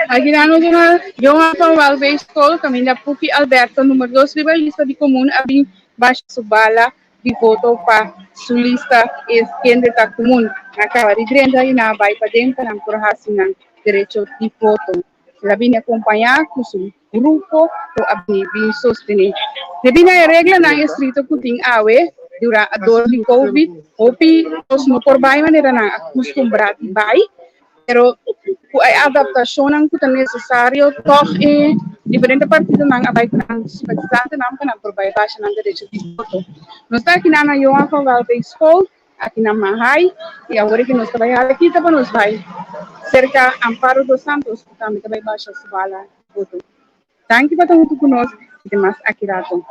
Aki nan nos na Johan van Walbeek School kaminda Puki Alberto numero dos riba e lista di komun a bin basha su bala di voto pa su lista es kende ta komun. Nan kaba di drenta i nan a bai paden pa nan por hasi nan derecho di voto. El a bini akompañá ku su grupo ku a bini bin sostené. Debí na e reglanan estrikto ku tin awe dura dor di covid, hopi nos no por bai manera nan a kustumbrá di bai, pero ku e adaptashonnan ku ta nesesario tòg e diferente partidonan a bai ku nan simpatisantenan pa nan por bai basha nan derecho di voto. Nos ta akinan na Johan van Walbeek School. Aki na Mahay y awor ki nos ta bay hala kita pa nos bay cerca Amparo dos Santos cu tambe ta bay basha su bala di voto. Danki pa ta hunto cu nos y te mas aki rato.